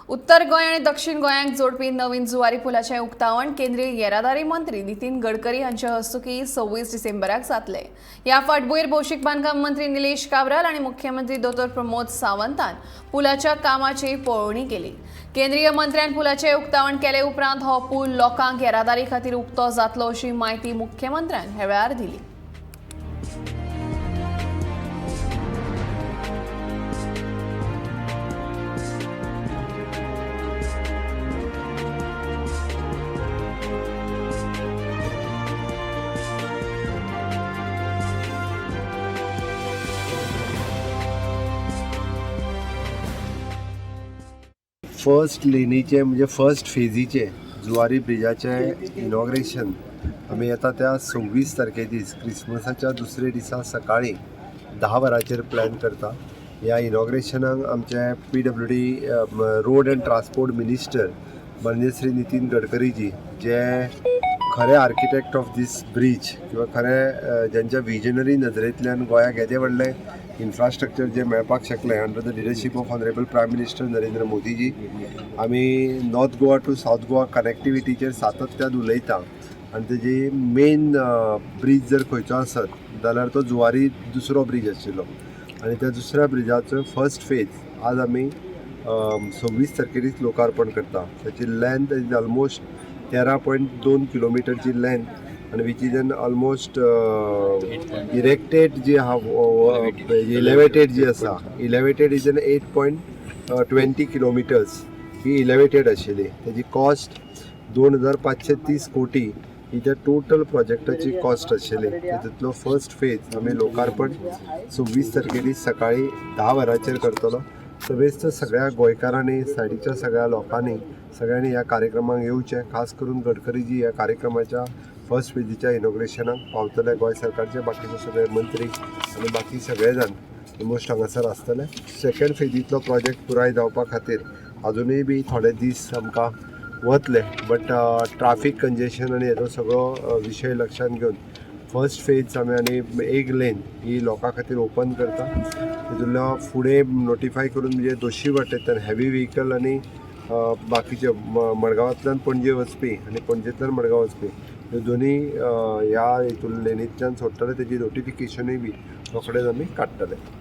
उत्तर गोंय आनी दक्षिण गोंयांक जोडपी नवीन जुवारी पुलाचें उक्तावण केंद्रीय येरादारी मंत्री नितीन गडकरी हांचे हस्तुकीं 26 डिसेंबराक जातलें. ह्या फाटभूंयेर भौशीक बांदकाम मंत्री निलेश काब्राल आनी मुख्यमंत्री दोतोर प्रमोद सावंतान पुलाच्या कामाची पळोवणी केली. केंद्रीय मंत्र्यान पुलाचें उक्तावण केले उपरांत हो पूल लोकांक येरादारी खातीर उक्तो जातलो अशी म्हायती मुख्यमंत्र्यान ह्या वेळार दिली. फर्स्ट लेनीचे म्हणजे फर्स्ट फेजीचे जुवारी ब्रिजाचें इनॉग्रेशन आमी येता त्या 26 तारखे दीस, क्रिसमसाच्या दुसरे दिसा सकाळी 10 वरांचेर प्लॅन करता. ह्या इनॉग्रेशनाक आमचे PWD, road and transport minister माननीय श्री नितीन गडकरीजी, जे खरे आर्किटेक्ट ऑफ दीस ब्रीज किंवा खरे ज्यांच्या विजनरी नजरेंतल्यान गोंयाक येदें व्हडलें इन्फ्रास्ट्रक्चर जें मेळपाक शकलें under the leadership of honourable prime minister Narendra Modiji. आमी north Goa to south Goa कनेक्टिविटीचेर सातत्यान उलयता आनी तेजी मेन ब्रीज जर खंयचो आसत जाल्यार तो जुवारी दुसरो ब्रीज आशिल्लो आनी त्या दुसऱ्या ब्रिजाचो फर्स्ट फेज आज आमी 26 तारखेरीच लोकार्पण करता. ताची लेंथ is almost 13.2 किलोमिटरची length आनी which is an almost erected जी आहा, इलेवेटेड जी आसा, elevated is an 8.20 kilometres he elevated आशिल्ली. तेजी कॉस्ट 2530 कोटी ही त्या टोटल प्रोजेक्टाची कॉस्ट आशिल्ली. तितूंतलो फर्स्ट फेज आमी लोकार्पण 26 तारखेर सकाळी 10 वरांचेर करतलो. समेस्त सगळ्या गोंयकारांनी, सायडीच्या सगळ्या लोकांनी, सगळ्यांनी ह्या कार्यक्रमाक येवचें. खास करून गडकरीजी ह्या कार्यक्रमाच्या फर्स्ट फेजीच्या इनॉग्रेशनाक पावतले. गोंय सरकारचे बाकीचे सगळे मंत्री आनी बाकी सगळे जाण ऑलमोस्ट हांगासर आसतले. सेकंड फेजींतलो प्रोजेक्ट पुराय जावपा खातीर अजुनूय बी थोडे दीस आमकां वतले, बट ट्राफीक कंजेशन आनी हेजो सगळो विशय लक्षांत घेवन फर्स्ट फेज आमी आनी एक लेन ही लोकां खातीर ओपन करता. तितूंतल्या फुडें नोटिफाय करून, म्हणजे दोशी वाटेंतल्यान हेवी व्हेकल आनी बाकीचे मडगांवांतल्यान पणजे वचपी आनी पणजेंतल्यान मडगांव वचपी ह्यो दोनूय ह्या हितून लेनींतल्यान सोडटले. तेजी नोटिफिकेशनूय बी रोखडेच आमी काडटले.